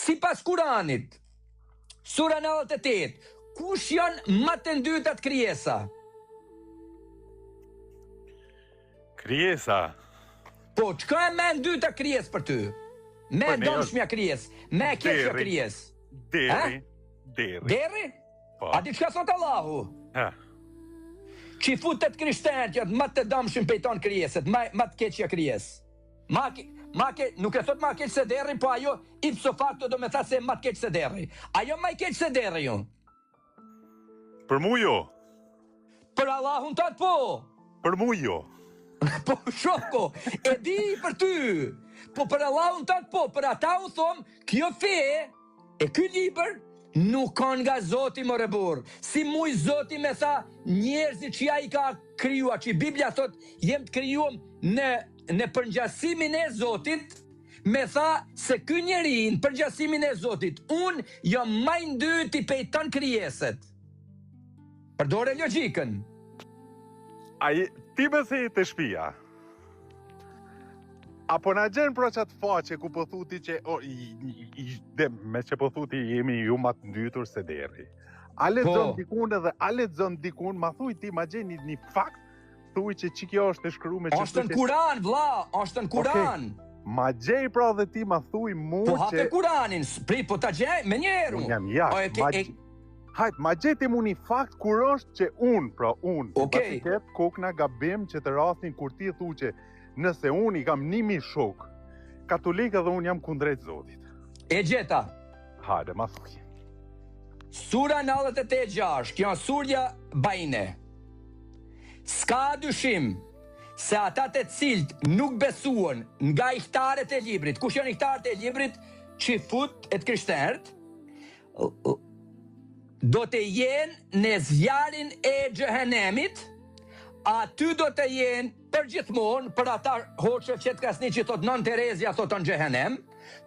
Sipas Kuranit, sura 98, kush janë ma të ndytat krijesa? Krijesa. Po, çka e më e ndyta krijesë për ty? Më e dëmshmja krijesë, më e keqja krijesë. Derri, derri. Derri? Po. A di çka thot Allahu? Ha. Çifutët krishterët janë më të dëmshëm prej ton krijesët, më më të keqja krijesë. Ma ma ke, nuk e thot ma keq se derri, po ajo ipso facto do me tha se ma të keq se derri. Ajo ma i keq se derri jo. Për mu jo. Për Allahun tënd po. Për mu jo. Po shoko, e di për ty. Po për Allahun tënd po, për ata u thom, kjo fe e ky libër nuk ka nga Zoti more burr. Si muj Zoti me tha njerëzit që ai ka krijua, që Biblia thot jem të krijuam në në përngjasimin e Zotit, me tha se ky njeri në përngjasimin e Zotit, unë jam ma i ndyti pej tan krijesët. Përdore logjikën. Ai ti më the te shpia. A po na gjen pra qatë faqe ku po thu ti që o, i, i, i, dhe, me që po thu ti jemi ju ma të ndytur se derri. A lexon po. dikun edhe a lexon dikun, ma thuj ti, ma gjen një, një fakt, thuj që që kjo është e shkrume që është në Kuran, vlla, është në Kuran. Okay. Ma gjej pra dhe ti ma thuj mu po, që... Po hape Kuranin, pri, po ta gjej, menjëherë. Unë jam jashtë, ma, e, Hajt, ma gjej ti mu një fakt kur është që unë, pra unë, okay. si ket kokna gabim që të rastin kur ti thu që nëse unë i kam një mi shok, katolik edhe unë jam kundrejt Zotit. E gjeta. Hajde, ma thuj. Sura 98.6, kjo surja Bajine. S'ka dyshim se ata të cilët nuk besuan nga ithtarët e librit, kush janë ithtarët e librit, çifut e të krishterët, do të jenë në zjarrin e xhehenemit, aty do të jenë për gjithmonë, për ata hoxhë Shefqet Krasniqi thot Nënë Terezja thot në xhehenem,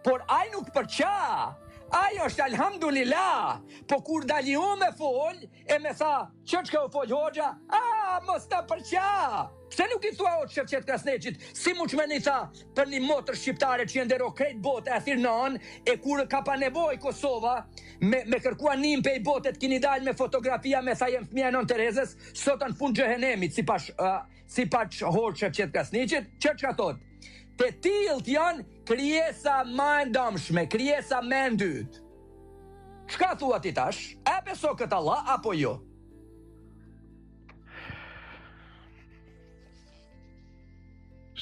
por ai nuk përça, ai është alhamdulillah, po kur dali unë me fol, e me tha, që çka u fol hoxha, a, mos ta përça, pse nuk i thua hoxhë Shefqet Krasniqit, si mu që me një tha, për një motër shqiptare që e ndero krejt bota e thirr nanë e kur ka pa nevojë Kosova me, me kërkua nim pej bote të kini dalë me fotografia me tha jem fëmija e Nënë Terezës sot në fund xhehenemit sipas uh, sipas hoxhë Shefqet Krasniqit që çka thot të tillët janë krijesa ma e ndamshme krijesa ma e ndytë çka thua ti tash e beso këtë Allah apo jo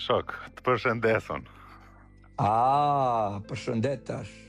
Shok, të përshëndes unë. A, përshëndet tash.